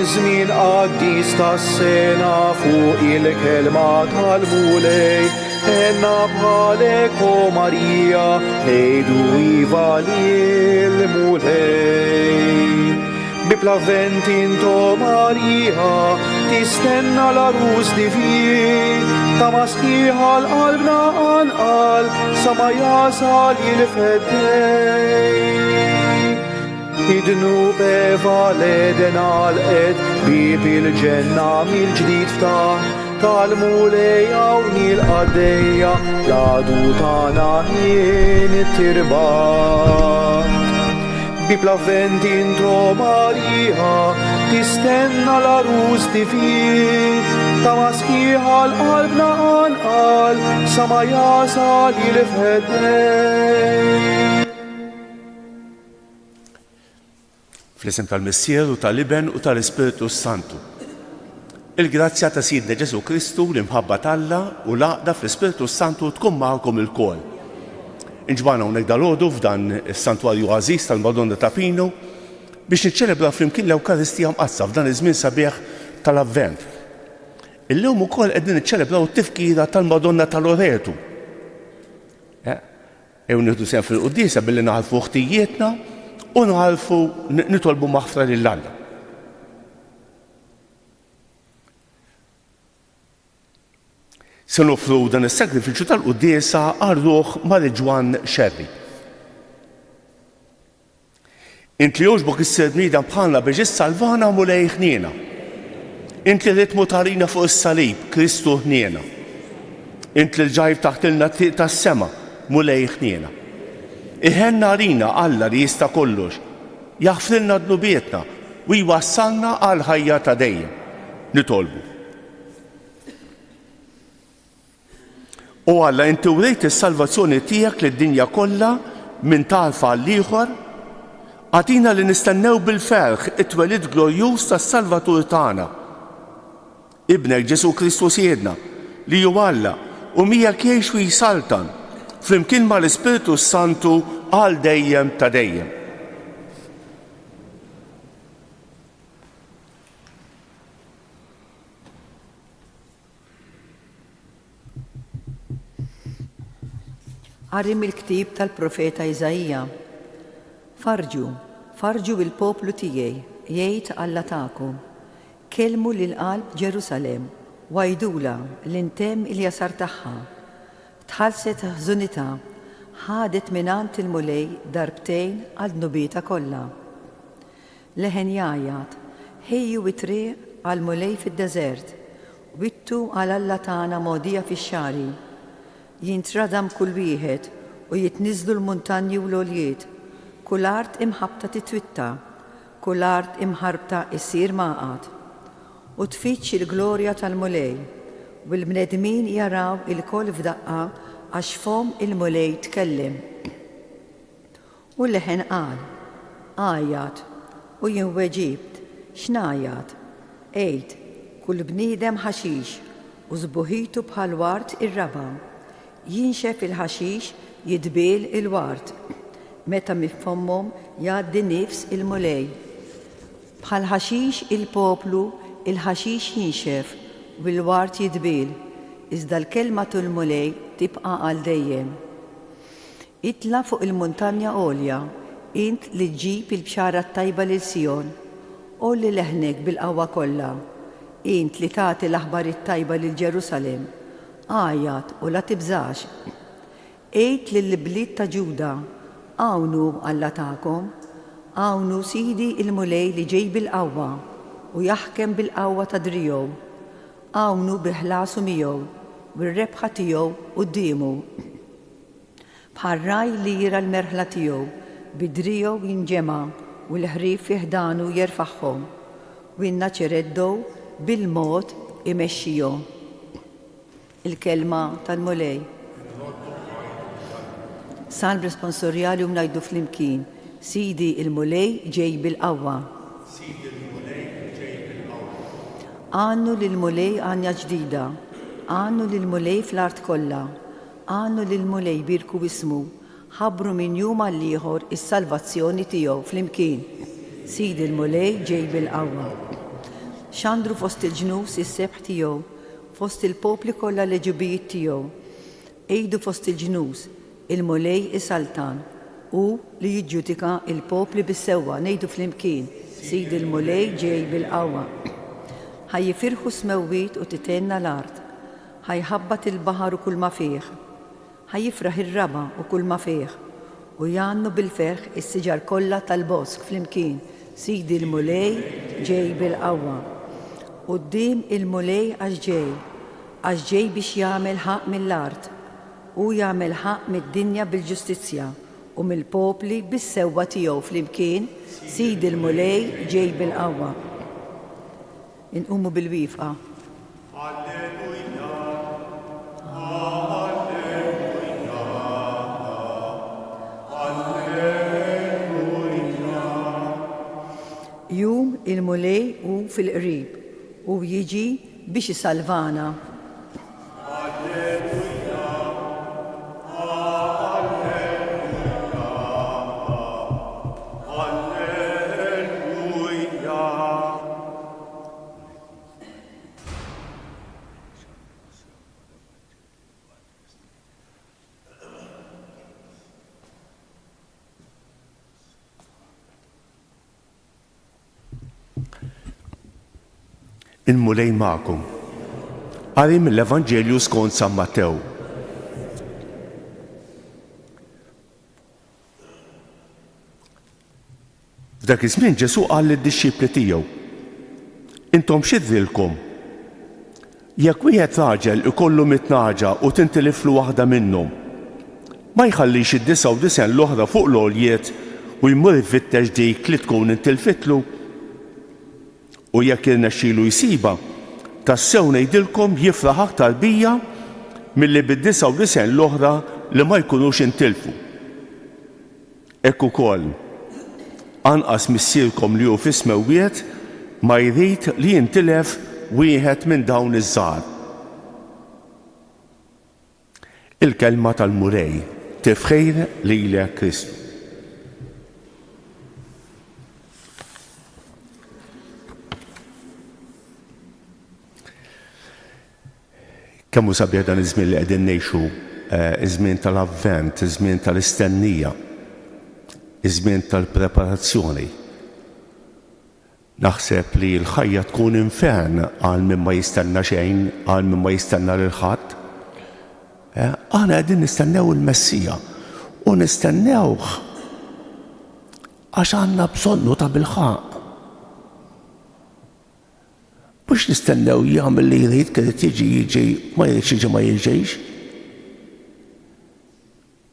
iż-żmien qaddis tas-sena fuq il-kelma tal-Mulej, għenna bħalek o Marija ngħidu iva lill-Mulej. Bieb l-Avvent int o Marija tistenna l-għarus divin, tama sħiħa l-qalbna qanqal sa ma jasal il-feddej. Id-dnub Eva l-Eden għalqet, bieb il-ġenna mill-ġdid ftaħ, tal-Mulej hawn il-qaddejja, l-għadu tagħna intirbaħ. Bieb l-Avvent int o Marija, tistenna l-għarus divin, tama sħiħa l-qalbna qanqal, sa ma jasal il-feddej. Fl-isem tal-Missier u tal-Iben u tal-Ispirtu s-Santu. Il-grazzja ta' Sidna Ġesù Kristu, l-imħabba t'Alla u l-għaqda fl-Ispirtu s-Santu tkun magħkom ilkoll. Inġbarna hawnhekk dalgħodu f'dan is-Santwarju għażiż tal-Madonna ta' Pinu biex niċċelebraw flimkien l-Ewkaristija Mqaddsa f'dan iż-żmien sabiħ tal-Avvent. Illum ukoll qegħdin niċċelebraw it-tifkira tal-Madonna ta' Loretu. Eh, Ejjew nieħdu sehem fil-quddiesa billi nagħrfu ħtijietna u nagħrfu nitolbu maħfra lil Alla. Se noffru dan is-sagrifiċċju tal-quddiesa għal ruħ Mari Ġwann Xerri. Int li għoġbok issir bniedem bħalna biex issalvana Mulej ħniena. Int li ridt tmut għalina fuq is-salib, Kristu ħniena. Int li rġajt ftaħtilna t-triq tas-sema, Mulej ħniena. Iħenn għalina Alla li jista' kollox, jaħfrilna dnubietna u jwassalna għall-ħajja ta' dejjem. Nitolbu. O Alla, inti wrejt is-salvazzjoni tiegħek lid-dinja kollha minn tarf għall-ieħor, agħtina li nistennew bil-ferħ it-twelid glorjuż tas-Salvatur tagħna, Ibnek Ġesù Kristu Sidna, li hu Alla u miegħek jgħix u jsaltan, flimkien mal-Ispirtu s-Santu għal dejjem ta' dejjem. Qari mill-ktieb tal-profeta Iżaija. Farrġu, farrġu il-poplu tiegħi, jgħid Alla tagħkom. Kellmu lil qalb Ġerusalemm u għidulha li ntemm il-jasar tagħha. Tħallset ħżunitha, ħadet mingħand il-Mulej darbtejn għal dnubietha kollha. Leħen jgħajjat, Ħejju t-triq għall-Mulej fid-deżert, wittu għal Alla tagħna mogħdija fix-xagħri. Jintradam kull wieħed, u jitniżżlu l-muntanji u l-għoljiet, kull art imħabbta titwitta, kull art imħarbta issir magħqad. U tfiġġ il-glorja tal-Mulej, u l-bnedmin jaraw ilkoll f'daqqa għax fomm il-Mulej tkellem. U l-leħen qal, Għajjat. U jien weġibt, X'ngħajjat? Għid, Kull bniedem ħaxix, u sbuħitu bħal ward ir-raba'. Jinxef il-ħaxix, jidbiel il-ward, meta minn fommhom jgħaddi nifs il-Mulej. Bħall-ħaxix il-poplu, il-ħaxix jinxef, u l-ward jidbiel, iżda l-kelma tul-Mulej tibqa' għal dejjem. Itla' fuq il-muntanja għolja, int li ġġib il-bxara t-tajba lil Sijon. Għolli leħnek bil-qawwa kollha, int li tagħti l-aħbar it-tajba lil Ġerusalemm. Għajjat u la tibżax. Għid lill-ibliet ta' Ġuda, 'Hawn hu Alla tagħkom. Hawn hu Sidi l-Mulej li ġej bil-qawwa u jaħkem bil-qawwa ta' driegħu. Hawn hu bi ħlasu miegħu u r-rebħa tiegħu quddiemu. Bħar-ragħaj li jirgħa l-merħla tiegħu, bi driegħu jinġema' u l-ħrief fi ħdanu jerfagħhom, u n-naċereddow bil-mod imexxihom. Il-Kelma tal-Mulej. Salm responsorjali u ngħidu flimkien, Sidi il-Mulej ġej bil-qawwa. Sidi l-Mulej ġej bil-qawwa. Għannu lill-Mulej għanja ġdida, għannu lill-Mulej fl-art kollha. Għannu lill-Mulej bierku ismu, ħabbru minn jum għall-ieħor is-salvazzjoni tiegħu flimkien. Sidi l-Mulej ġej bil-qawwa. Xandru fost il-ġnus is-sebħ tiegħu, fost il-popli kollha l-għeġubijiet tiegħu. Għidu fost il-ġnus, Il-Mulej isaltan, hu li jiġġudika l-popli bis-sewwa, ngħidu flimkien, Sid il-Mulej ġej bil-qawwa. Ħa jifirħu s-smewwiet u tithenna l-art, ħa jħabbat il-baħar u kulma fih, ħa jifraħ ir-raba' u kulma fih, u jgħannu bil-ferħ is-siġar kollha tal-bosk flimkien, Sidi l-Mulej ġej bil-qawwa. Quddiem il-Mulej għax ġej, għax ġej biex jagħmel ħaqq mill-art, Hu jagħmel ħaqq mid-dinja bil-ġustizzja, u mill-popli bis-sewwa tiegħu flimkien, Sidi l-Mulej ġej bil-qawwa. Inqumu bil-wieqfa. Alleluja, Alleluja, Alleluja. Jum il-Mulej hu fil-qrib, hu jiġi biex isalvana. Il-Mulej magħkom. Qari mill-Evanġelju skont San Mattew. F'dak iż-żmien Ġesù qal lid-dixxipli tiegħu, Intom x'idhrilkom? Jekk wieħed raġel ikollu mitt nagħġa u tintiliflu waħda minnhom, ma jħallix id-99 l-oħra fuq l-għoljiet u jmur ifittex dik li tkun intilfitlu? U jekk jirnexxilu jsibha, tassew ngħidilkom jifraħ aktar bija milli bid-99 l-oħra li ma jkunux intilfu. Hekk ukoll, anqas Missierkom li hu fis-smewwiet ma jrid li jintilef wieħed minn dawn iż-żgħar. Il-Kelma tal-Mulej, Tifħir lilek Kristu. Kemm hu sabiħ dan iż-żmien li qegħdin ngħixu, iż-żmien tal-Avvent, iż-żmien tal-istennija, iż-żmien tal-preparazzjoni. Naħseb li l-ħajja tkun infern għal min ma jistenna xejn, għal min ma jistenna lil ħadd. Aħna qegħdin nistennew il-Messija u nistennewh għax għandna bżonnu tabilħaqq. Mhux nistennew jagħmel li jrid, kien irid jiġi jiġi, ma jridx jiġi ma jiġix.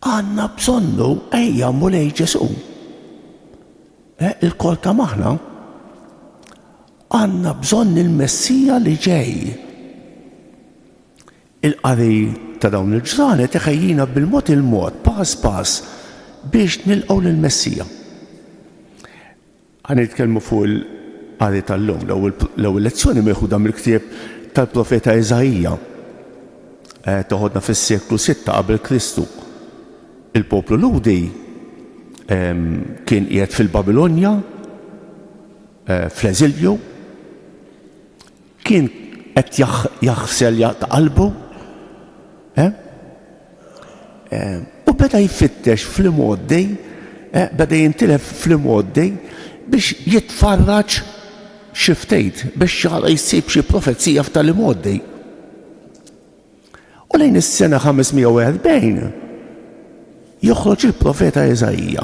Għandna bżonnu ejja Mulej Ġesù. Eh, il-kol kemm aħna għandna bżonn il-Messija li ġej. Il-qari ta' dawn il-ġranet iħejjina bil-mod il-mod, pass pass, biex nilqgħu lill-Messija. Ħa nitkellmu fuq il-qari tal-lum. L-ewwel lezzjoni meħuda mill-ktieb tal-profeta Iżaija. Eh, toħodna fis-seklu 6 qabel Kristu. Il-poplu Lhudi ehm, kien qiegħed fil-Babilonja, eh, fl-eżilju, Kien qed jaħsel jaqta' qalbu, eh? Eh, u beda jfittex fl-imgħoddi, eh, beda jintilef fl-imgħoddi biex jitfarraġ xi ftit biex jara jsib xi profezija f'tal-imgħoddi. U lejn is-sena 540 joħroġ il-profeta Iżaija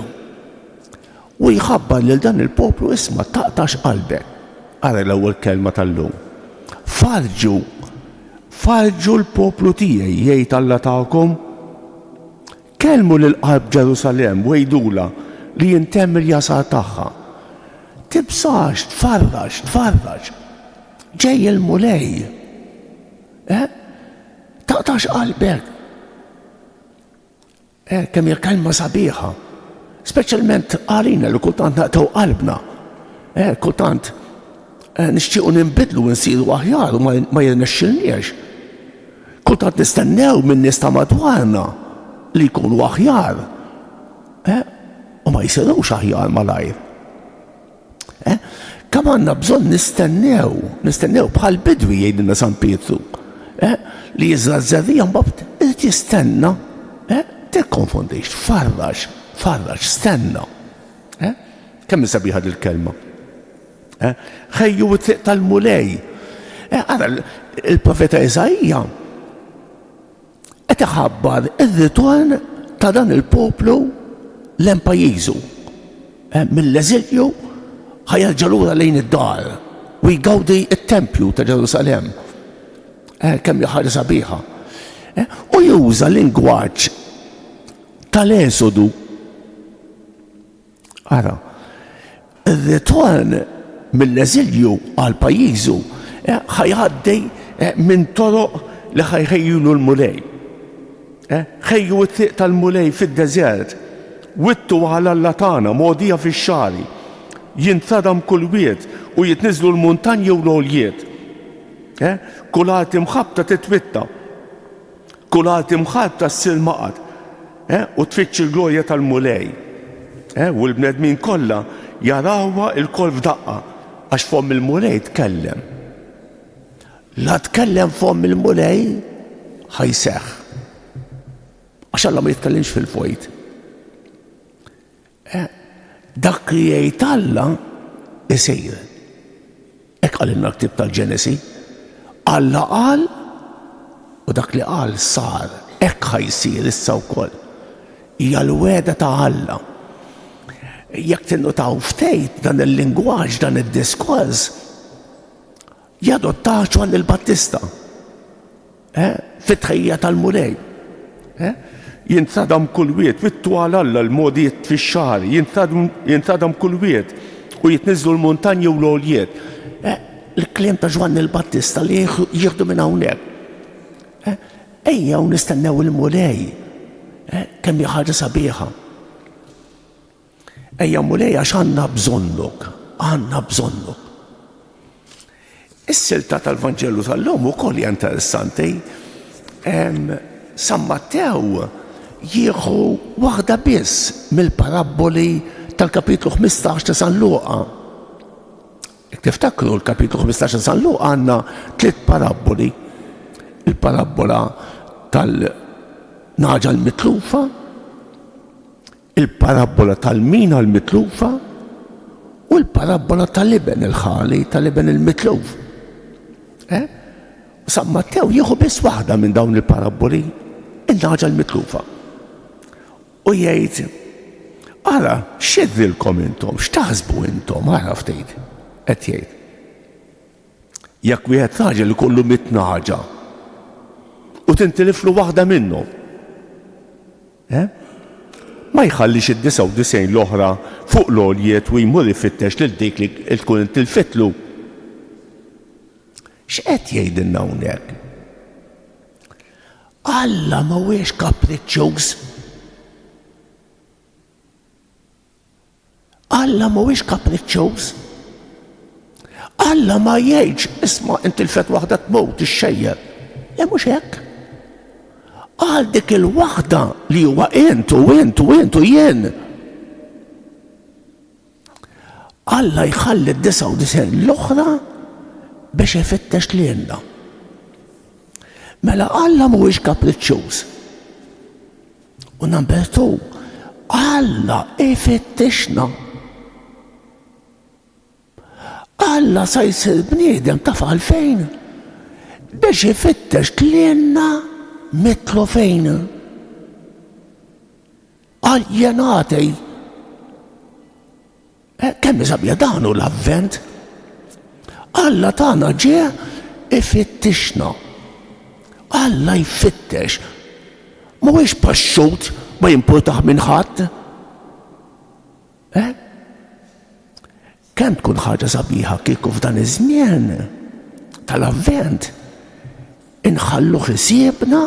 u jħabbar lil dan il-poplu isma' taqtax qalbek. Ara l-ewwel kelma tal-lum. Farġu, farġu l-poplu tiegħi, jgħid Alla tagħkom. Kellmu lil qalb Ġerusalemm u għidulha li jintemm il-jasar tagħha. Tibżax, tfarraġ, tfarraġ. Ġej il-Mulej. Eh? Taqtax qalbek. Eh, kemm hija kelma sabiħa. Speċjalment għalina li kultant naqtgħu qalbna. Eh, kultant eh, nixtiequ ninbidlu u nsiru aħjar u ma jirnexxilniex. Kultant nistennew minn nies ta' madwarna li jkunu aħjar. Eh, u ma jsirux aħjar malajr. Eh? Kemm għandna bżonn nistennew, nistennew bħal bidwi jgħidilna San Pietru, eh, li jiżra' ż-żerriegħa mbagħad irid jistenna, eh, tikkonfondix, farraġ, farraġ, stenna. Eh? Kemm hi sabiħa dil-kelma. Eh? Ħejju t-triq tal-Mulej. Eh, ara, il-profeta Iżaija qed iħabbar ir-ritorn ta' dan il-poplu lejn pajjiżu. Eh, mill-eżilju ħa jerġa' lura lejn id-dar u jgawdi t-tempju ta' Ġerusalemm. Eh, kemm hi ħaġa sabiħa. Eh, u juża lingwaġġ tal-Esodu. Ara, ir-ritorn mill-eżilju għal pajjiżu eh, ħa jgħaddi eh, minn toroq li ħa jħejjulu l-Mulej. Eh, ħejju t-triq tal-Mulej fid-deżert, wittu għal Alla tagħna mogħdija fix-xagħri. Jintradam kull wied u jitniżlu l-muntanji u l-għoljiet. Kull art imħabbta titwitta. Kull art imħarbta ssir maqgħad, eh, u tfittx il-glorja tal-Mulej. Eh, u l-bnedmin kollha jarawha lkoll f'daqqa, għax fomm il-Mulej tkellem. La tkellem fomm il-Mulej, ħa jseħħ. Għax Alla ma jitkellimx fil-vojt. Eh, dak li jgħid Alla isir. Hekk qalilna l-ktieb tal-Ġenesi. Alla qal u dak li qal sar. Hekk ħa jsir issa wkoll. Hija l-wegħda ta' Alla. Jekk tinnutaw ftit dan il-lingwaġġ, dan id-diskors, jadottah Ġwanni l-Battista. Eh, fit-tħejjija tal-Mulej. Eh, jintradam kull wied, wittu għal Alla l-mogħdijiet fix-xagħri, jintradam kull wied u jitniżżlu l-muntanji u l-għoljiet. Eh, il-kliem ta' Ġwanni l-Battista li jieħdu minn hawnhekk. Eh, ejjew nistennew il-Mulej. Eh, kemm hi ħaġa sabiħa. Ejja Mulej għax għandna bżonnok, għandna bżonnok. Is-silta tal-Vanġelu tal-lum ukoll hija interessanti. San Mattew jieħu waħda biss mill-parabboli tal-kapitlu 15 ta' San Luqa. Jekk tiftakru l-kapitlu 15 ta' San Luqa għandna tliet parabboli. Il-parabbola tal-naġa l-mitlufa, Il-parabbola tal-mina l-mitlufa u l-parabbola tal-iben il-ħali, tal-iben il-mitluf. Eh? San Mattew jieħu biss waħda minn dawn il-parabboli, in-naġa l-mitlufa. U jgħid, ara, x'jidhrilkom intom, x'taħsbu intom, ara ftit, qed jgħid. Jekk wieħed raġel ikollu mitt naġa u tintiliflu waħda minnhom, Eh? Ma jħallix id-99 l-oħra fuq l-għoljiet u jmur ifittex lil dik li tkun intilfitlu. X'qed jgħidilna hawnhekk? Alla mhuwiex kapriċċjuż. Alla mhuwiex kapriċċjuż. Alla ma jgħidx, isma' intilfet waħda tmut ixxejjer. Le mhux hekk. Għal dik il-waħda li huwa int u int u int u jien. Alla jħalli d-99 l-oħra biex ifittex lilna. Mela Alla mhuwiex kapriċċjuż. U number two, Alla ifittixna. Alla sa jsir bniedem taf għalfejn? Biex ifittex lilna mitlufin. Aljenati. Eh, kemm sabiħa dan hu l-Avvent. Alla tagħna ġie ifittixna. Alla jfittex. Mhuwiex paxxut ma jimpurtah minn ħadd. Eh? Kemm tkun ħaġa sabiħa kieku f'dan iż-żmien tal-Avvent inħalluh isibna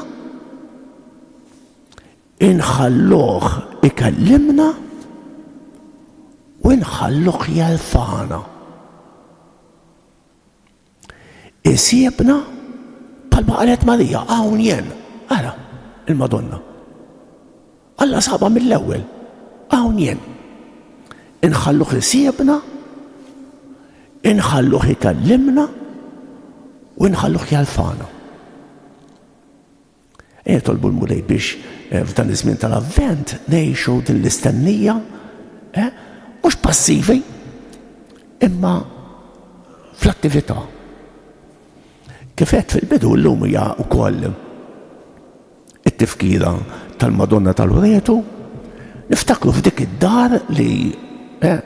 Inħalluh ikellimna u nħalluh jerfagħna. Isibna bħalma qalet Marija, hawn jien. Ara, il-Madonna. Alla sabha mill-ewwel, hawn jien. Inħalluh isibna. Inħalluh ikellimna u nħalluh jalfana. Ejja tolbu l-Mulej biex eh, f'dan iż-żmien tal-Avvent ngħixu din l-istennija, eh, mhux passivi, imma fl-attività. Kif għedt fil-bidu llum hija wkoll it-tifkira tal-Madonna ta' Loreto, niftakru f'dik id-dar li eh,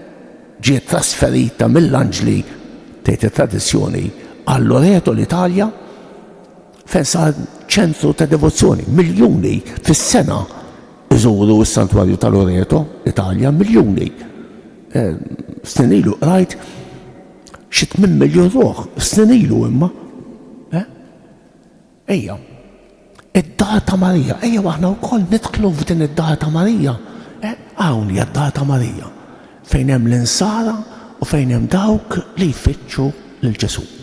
ġiet trasferita mill-anġli tgħid it-tradizzjoni għal Loreto l-Italja fejn sar ċentru ta' devozzjoni. Miljuni fis-sena iżuru s-Santwarju ta' Loreto, Italja, miljuni. Eh, snin ilu qrajt xi 8 miljun ruħ, snin ilu imma. Eh? Ejja, id-dar ta' Marija, ejja aħna wkoll nidħlu f'din id-dar ta' Marija. Eh? Hawn hija d-dar ta' Marija, fejn hemm l-insara u fejn hemm dawk li jfittxu lil Ġesù.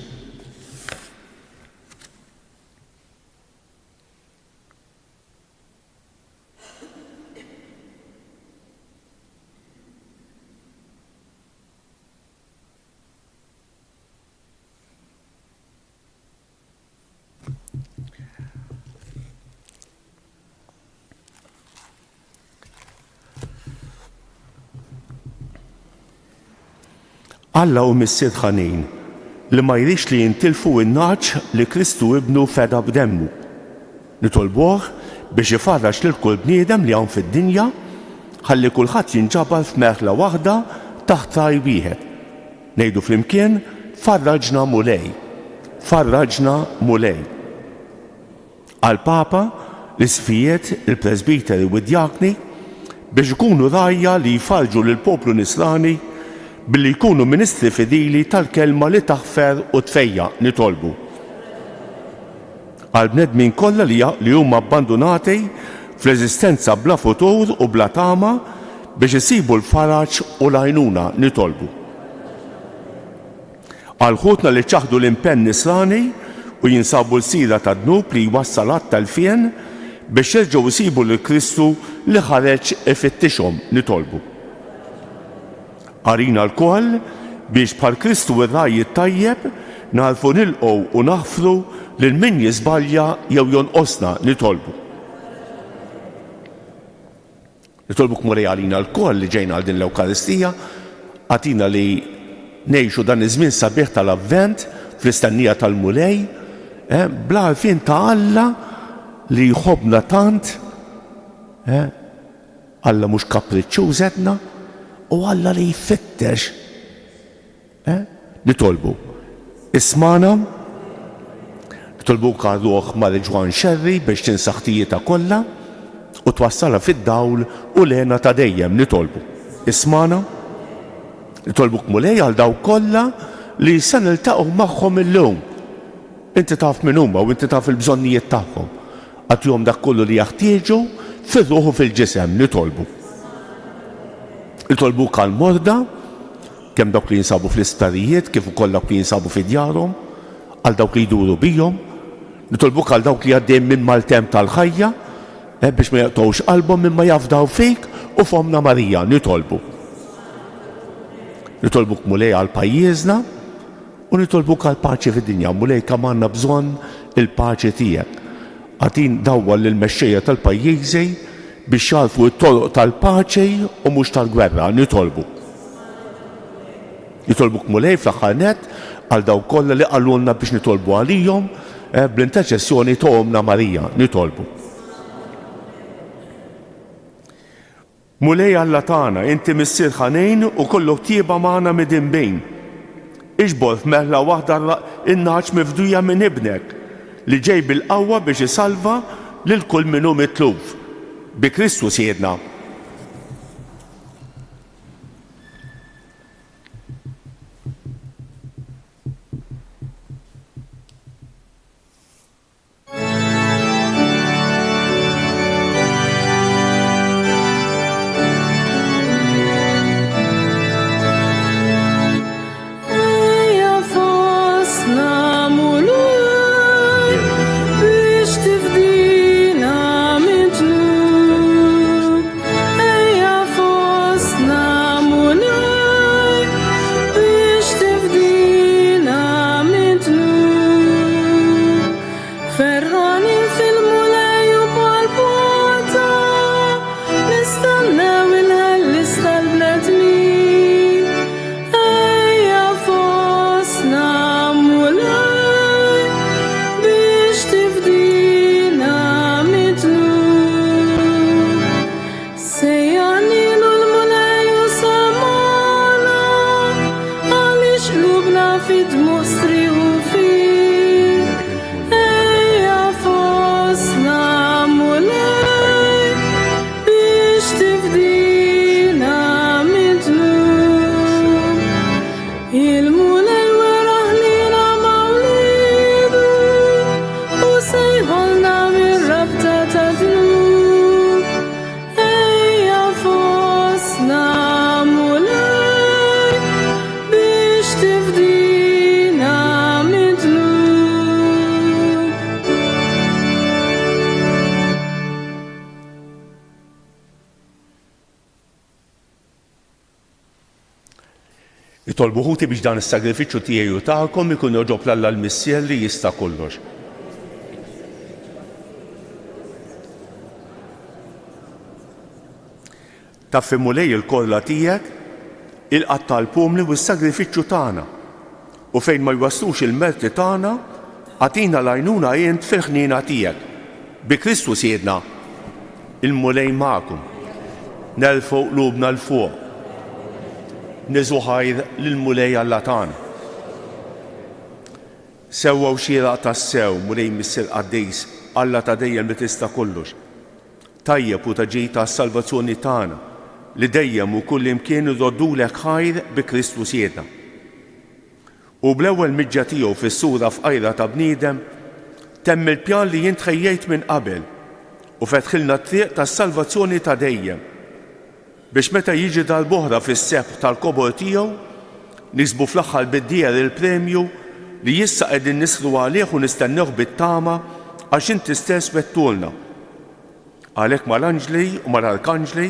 Alla hu Missier ħanin li ma jridx li jintilfu n-nagħaġ li Kristu Ibnu feda b'demmu. Nitolbuh biex ifarraġ lil kull bniedem li hawn fid-dinja ħalli kulħadd jinġabar f'merħla waħda taħt ragħaj wieħed. Ngħidu flimkien, Farraġna Mulej! Farraġna Mulej! Għall-Papa, l-Isqfijiet, il-Presbiteri u d-Djakni biex ikunu rgħajja li jfarrġu lill-poplu Nisrani billi jkunu ministri fidili tal-Kelma li taħfer u tfejjaq, nitolbu. Għall-bnedmin kollha li li huma abbandunati fl-eżistenza bla futur u bla tama biex isibu l-faraġ u l-għajnuna, nitolbu. Għal ħutna li ċaħdu l-impenn nisrani u jinsabu lsira tad-dnub li jwassal għat-telfien biex jerġgħu jsibu lil Kristu li ħareġ ifittixhom, nitolbu. Arina lkoll biex bħal Kristu r-Ragħaj it-Tajjeb nagħrfu nilqgħu u naħfru lil min jiżbalja jew jonqosna, nitolbu. Nitolbuk Mulej għalina lkoll li ġejna għal din l-Ewkaristija, agħtina li ngħixu dan iż-żmien sabiħ tal-Avvent fl-istennija tal-Mulej, eh, bl-għarfien ta' Alla li jħobbna tant, eh, Alla mhux kapriċċuż għedna, u Alla li jfittex. Eh? Nitolbu. Ismagħna. Nitolbuk għal ruħ Mari Ġwann Xerri biex tinsa ħtijietha kollha u twassalha fid-dawl u l-hena ta' dejjem. Nitolbu. Ismagħna. Nitolbuk Mulej għal dawk kollha li se niltaqgħu magħhom illum. Inti taf min huma u inti taf il-bżonnijiet tagħhom. Agħtihom dak kollu li jaħtieġu fir-ruħ u fil-ġisem. Nitolbu. Nitolbuk għall-morda, kemm dawk li jinsabu fl-isptarijiet kif ukoll dawk li jinsabu fi djarhom, għal dawk li jduru bihom. Nitolbuk għal dawk li għaddejjin minn maltemp tal-ħajja, eh, biex ma jaqtgħux qalbhom imma jafdaw fik u f'Ommna Marija. Nitolbu. Nitolbuk Mulej għal pajjiżna u nitolbuk għal paċi fid-dinja. Mulej kemm għandna bżonn il-paċi tiegħek. Agħtin dawwal lill-mexxejja tal-pajjiżi biex jagħrfu t-toroq tal-paċi u mhux tal-gwerra. Nitolbu. Nitolbuk Mulej fl-aħħar nett għal dawk kollha li qalulna biex nitolbu għalihom eh, bl-interċessjoni ta' Ommna Marija. Nitolbu. Mulej Alla tagħna, inti Missier ħanin u kollok tjieba magħna midinbin. Iġbor f'merħla waħda n-nagħaġ mifdija minn Ibnek, li ġej bil-qawwa biex isalva lil kull min hu mitluf. Bi Kristu Sidna. Ejja fostna Mulej biex tifdina minn dnub. Ferħanin fil-Mulej u b'qalb waħda nistennew il-ħellies tal-bnedmin. Ejja fostna Mulej biex tifdina mid-dnub. Sejjaħnielu l-Mulej u semagħna, għaliex qlubna fid-dmugħ strieħu fih. Ejja fostna Mulej biex tifdina mid-dnub. Il-Mulej wera ħniena ma' wliedu u sejħolna mir-rabta tad-dnub. Ejja fostna Mulej biex tifdina mid-dnub. Itolbu ħuti biex dan is-sagrifiċċju tiegħi u tagħkom ikun jogħġob 'l Alla l-Missier li jista' kollox. Taffi Mulej il-korla tiegħek, ilqa' t-talb umli u s-sagrifiċċju tagħna, u fejn ma jwasslux il-merti tagħna, agħtina l-għajnuna int fil-ħniena tiegħek. Bi Kristu Sidna. Il-Mulej magħkom. Nerfgħu qlubna 'l fuq. Niżu ħajr lill-Mulej Alla tagħna. Sewwa u xieraq tassew, Mulej Missier Qaddis, Alla ta' dejjem li tista' kollox. Tajjeb u ta' ġid għas-salvazzjoni tagħna li dejjem u kullimkien irroddulek ħajr bi Kristu Sidna. Hu bl-ewwel miġja tiegħu fis-sura fqajra ta' bniedem temm il-pjan li int ħejjejt minn qabel u fetħilna t-triq tas-salvazzjoni ta' dejjem, biex meta jiġi darb'oħra fis-sebħ tal-kobor tiegħu, niksbu fl-aħħar bid-dieher il-premju li issa qegħdin nisħru għalih u nistennewh bit-tama għax inti stess wegħdtulna. Għalhekk mal-anġli u mal-arkanġli,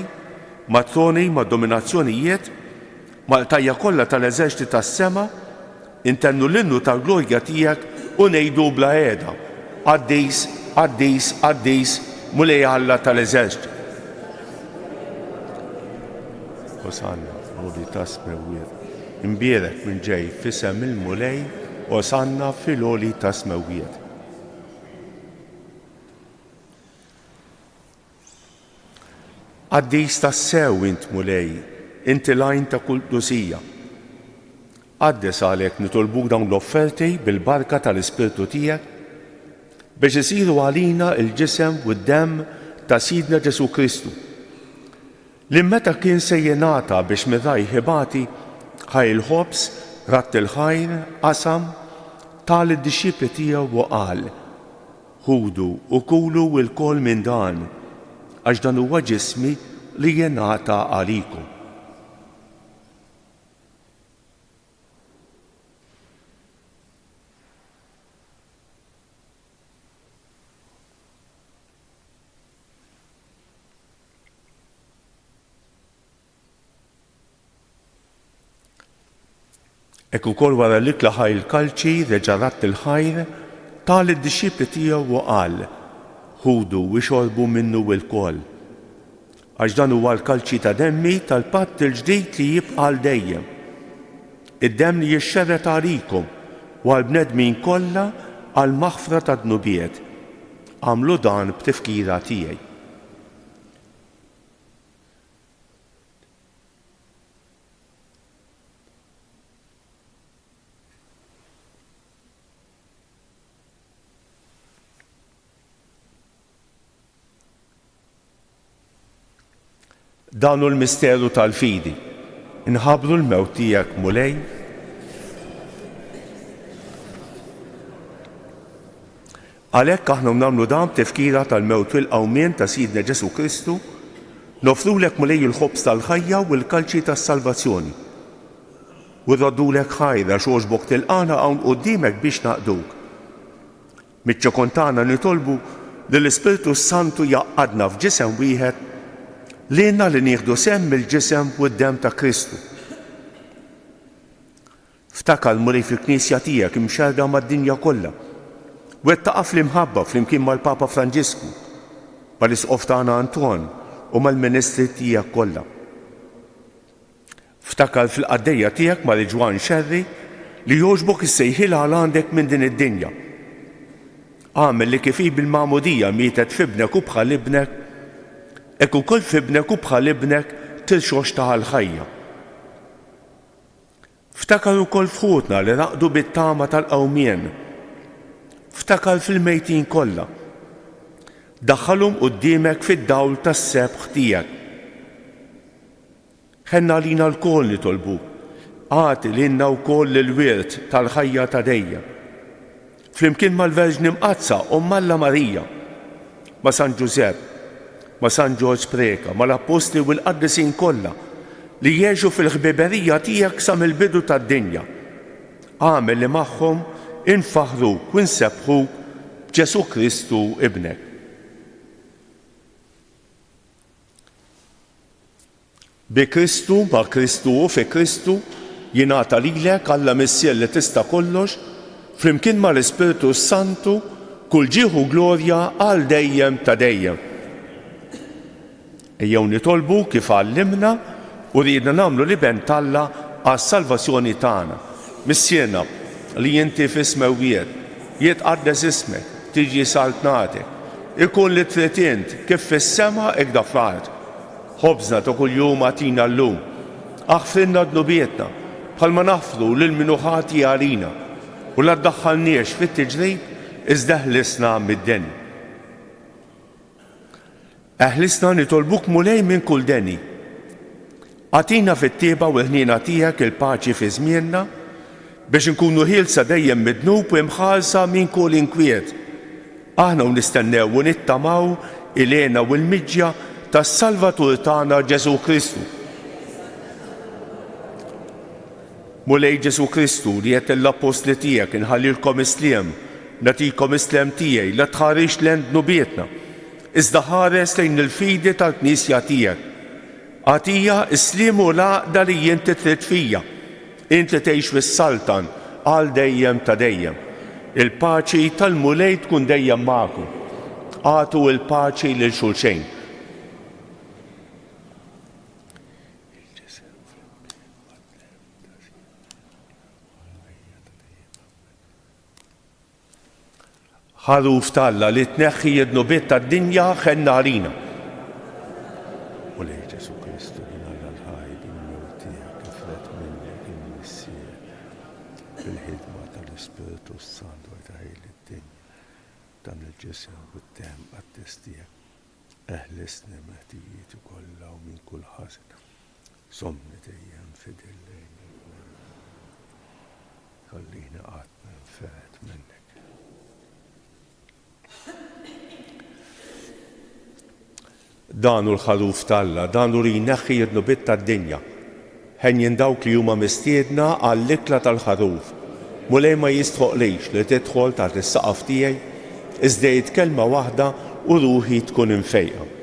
mat-troni, mad-dominazzjonijiet, mal-qtajja' kollha tal-eżerċti tas-sema, intennu l-innu tal-glorja tiegħek u ngħidu bla heda, Qaddis, qaddis, qaddis, Mulej Alla tal-eżerċti. Osanna, fl-għoli tas-smewwiet. Imbierek min ġej f'isem il-Mulej, Osanna fil-għoli tas-smewwiet. Qaddis tassew int, Mulej, inti l-għajn ta' kull qdusija. Qaddes għalhekk nitolbuk dawn l-offerti bil-barka tal-Ispirtu tiegħek, biex isiru għalina l-ġisem u d-demm ta' Sidna Ġesù Kristu, li meta kien se jingħata biex minn rajh ibati, ħa l-ħobż, radd il-ħajr, qasam, ta lid-dixxipli tiegħu u qal, Ħudu u kulu lkoll minn dan, għax dan huwa ġismi li jingħata għalikom. Hekk ukoll wara l-ikla ħa l-kalċi, reġa' radd il-ħajr, ta lid-dixxipli tiegħu u qal, Ħudu u ixorbu minnu lkoll. Għax dan huwa l-kalċi ta' demmi tal-patt il-ġdid li jibqa' għal dejjem. Id-demm li jixxerred għalikom u għall-bnedmin kollha għall-maħfra tad-dnubiet. Agħmlu dan b'tifkira tiegħi. Dan hu l-misteru tal-fidi. Inħabbru l-mewt tiegħek, Mulej. Għalhekk aħna u nagħmlu dan b'tifkira tal-mewt u l-qawmien ta' Sidna Ġesù Kristu, noffrulek Mulej il-ħobż tal-ħajja u l-kalċi tas-salvazzjoni. U rroddulek ħajr għax għoġbok tilqagħna hawn quddiemek biex naqduk. Miċ-ċokon tagħna nitolbu li l-Ispirtu s-Santu jgħaqqadna f'ġisem wieħed lilna li nieħdu sehem mill-ġisem u d-demm ta' Kristu. Ftakar, Mulej, fil-Knisja tiegħek imxerrda mad-dinja kollha. Wettaqha fl-imħabba flimkien mal-Papa Franġisku, mal-Isqof tagħna Anton u mal-ministri tiegħek kollha. Ftakar fil-qaddejja tiegħek Mari Ġwann Xerri li jogħġbok issejħilha għal għandek minn din id-dinja. Agħmel li kif hi bil-magħmudija mietet f'ibnek u bħal ibnek, hekk ukoll f'ibnek u bħal ibnek tirxoxta għall-ħajja. Ftakar ukoll f'ħutna li raqdu bit-tama tal-qawmien. Ftakar fil-mejtin kollha. Daħħalhom quddiemek fid-dawl tas-sebħ tiegħek. Ħenn għalina lkoll nitolbuk, agħti lilna wkoll il-wirt tal-ħajja ta' dejjem. Flimkien mal-Verġni Mqaddsa, Omm Alla Marija, ma' San Ġużepp, ma' San Ġorġ Preca, mal-Appostli u l-qaddisin kollha li għexu fil-ħbiberija tiegħek sa mill-bidu tad-dinja, agħmel li magħhom infaħħruk u nsebbħuk b'Ġesù Kristu Ibnek. Bi Kristu, ma' Kristu u fi Kristu, jingħata lilek, Alla Missier li tista' kollox, flimkien mal-Ispirtu s-Santu, kull ġieħ u glorja għal dejjem ta' dejjem. Ejjew nitolbu kif għallimna u riedna nagħmlu l-Iben t'Alla għas-salvazzjoni tagħna. Missierna, li inti fis-smewwiet, jitqaddes ismek, tiġi saltnatek, ikun li trid int, kif fis-sema hekk fl-art. Ħobżna ta' kuljum agħtina llum. Aħfrilna dnubietna, bħalma naħfru lil min hu ħati għalina. U la ddaħħalniex fit-tiġrib, iżda eħlisna mid-deni. Eħlisna nitolbuk Mulej minn kull deni. Agħtina fit-tjieba u l-ħniena tiegħek il-paċi fi żmienna, biex inkunu ħielsa dejjem mid-dnub u imħarsa minn kull inkwiet, aħna u nistennew u nittamaw il-hena u l-miġja tas-Salvatur tagħna Ġesù Kristu. Mulej Ġesù Kristu, li għedt lill-appostli tiegħek, Inħallilkom is-sliem, nagħtikom is-sliem tiegħi, la tħarisx lejn dnubietna, iżda ħares lejn il-fidi tal-Knisja tiegħek. Agħtiha s-sliem u l-għaqda li inti trid fija, int li tgħix fis-saltan għal dejjem ta' dejjem. Il-paċi tal-Mulej tkun dejjem magħkom. Agħtu l-paċi lil xulxejn. Ħaruf t'Alla li tneħħi d-dnubiet tad-dinja, ħenn għalina. Mulej Ġesù Kristu, Bin Alla l-ħaj, bil-mewt tiegħek ifred minnek il-Missier bil-ħidma tal-Ispirtu s-Santu għajta lid-dinja dan il-ġisem u d-demm qaddis tiegħek. Eħlisni mill-ħtijieti kollha u minn kull ħażen. Żommni dejjem fidil lejn il-Mulej. Ħallini qatt ma nfered minnek. Dan hu l-Ħaruf t'Alla, dan hu li jneħħi d-dnubiet tad-dinja. Henjin dawk li huma mistiedna għall-ikla tal-Ħaruf. Mulej ma jistħoqqlix li tidħol taħt is-saqaf tiegħi, iżda għid kelma waħda u ruħi tkun imfejqa.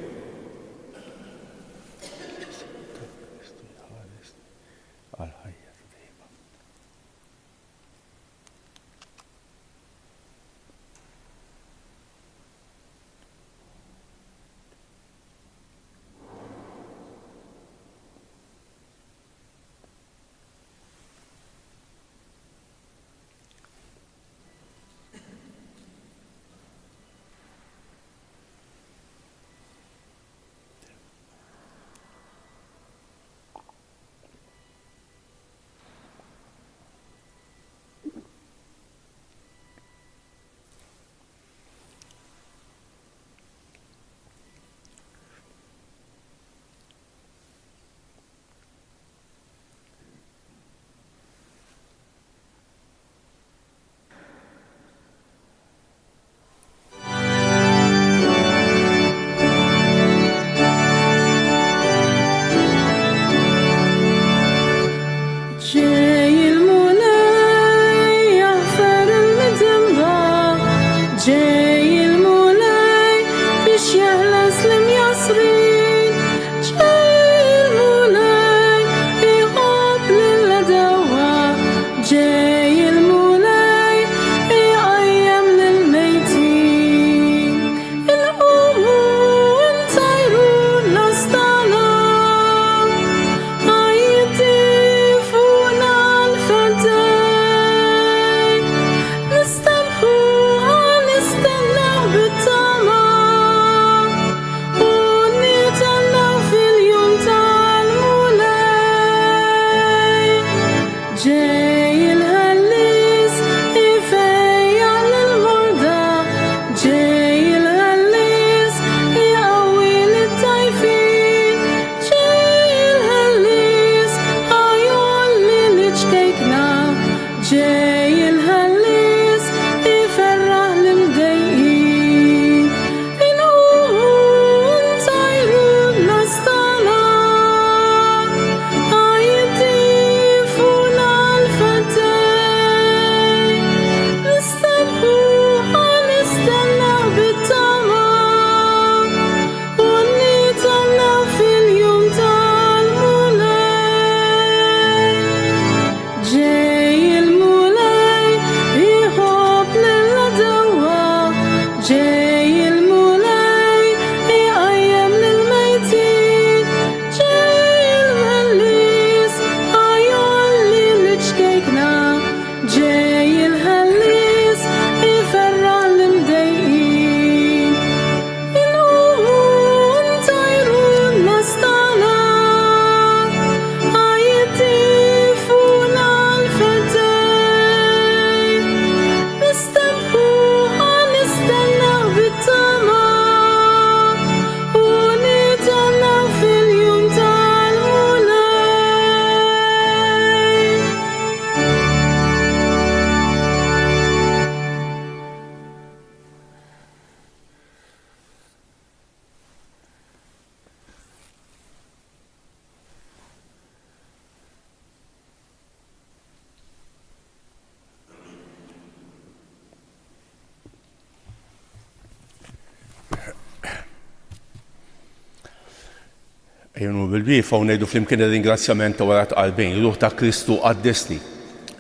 Ejjew nqumu bil-wieqfa u ngħidu flimkien ir-ringrazzjament ta' wara tqarbin, Ruħ ta' Kristu qaddisni,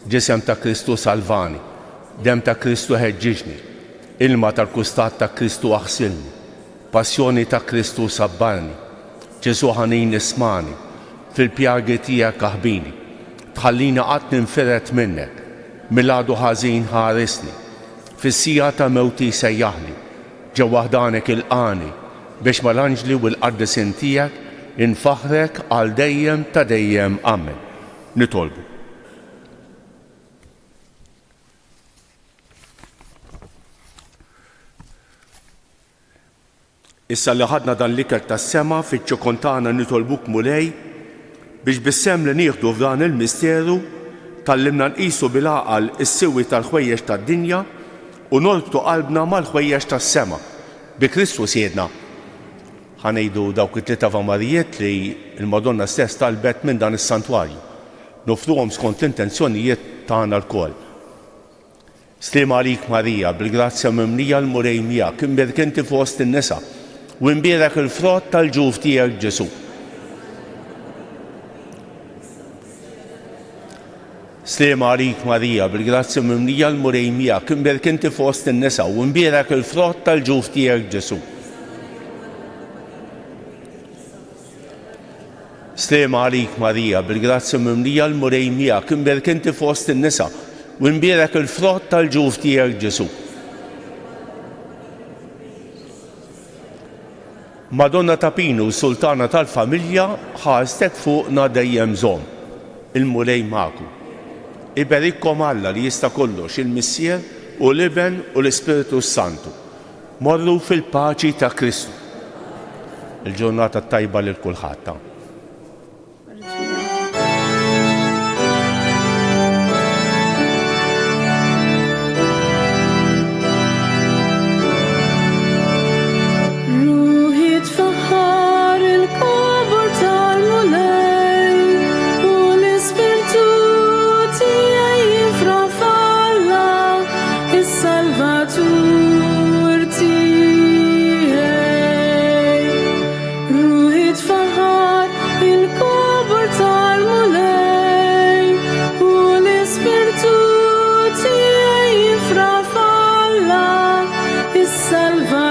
Ġisem ta' Kristu salvani, Demm ta' Kristu ħeġġiġni, Ilma tal-kustat ta' Kristu aħsilni, Passjoni ta' Kristu sabbarni, Ġesù ħanin ismagħni, Fil-pjagi tiegħek aħbini, Tħallini qatt ninfired minnek, Mill-għadu ħażin ħarisni, Fis-siegħa ta' mewti sejjaħli, Ġewwa ħdanek ilqagħni, biex mal-anġli u l-qaddisin tiegħek infaħħrek għal dejjem ta' dejjem. Amen. Nitolbu. Issa li ħadna dan l-ikel tas-sema fiċ-ċokon tagħna nitolbuk Mulej biex bis-sehem li nieħdu f'dan il-misteru tgħallimna nqisu bil-għaqal is-siwi tal-ħwejjeġ tad-dinja u norbtu qalbna mal-ħwejjeġ tas-sema. Bi Kristu Sidna. Ħa ngħidu dawk it-tliet Avamarijiet li l-Madonna stess talbet minn dan is-santwarju. Noffruhom skont l-intenzjonijiet tagħna lkoll. Sliem għalik Marija, bil-grazzja mimlija l-Mulej miegħek, imbierk inti fost in-nisa, u imbierek il-frott tal-ġuf tiegħek Ġesù. Sliem għalik Marija, bil-grazzja mimlija l-Mulej miegħek, imbierk inti fost in-nisa, u imbierek il-frott tal-ġuf tiegħek Ġesù. Sliema għalik Marija, bil-grazzja mimlija l-Mulej miegħek, imbierk inti fost in-nisa, u imbierek il-frott tal-ġuf tiegħek Ġesù. Madonna ta' Pinu, Sultana tal-familja, ħarstek fuqna dejjem żomm. Il-Mulej magħkom. Iberikkom Alla li jista' kollox, il-Missier u l-Iben u l-Ispirtu s-Santu. Morru fil-paċi ta' Kristu. Il-ġurnata t-tajba lil kulħadd. Ruħi tfaħħar il-kobor tal-Mulej u l-ispirtu tiegħi jifraħ f'Alla Is-Salvatur tiegħi. Ruħi tfaħħar il-kobor tal-Mulej u l-ispirtu tiegħi jifraħ f'Alla, is-Salvatur.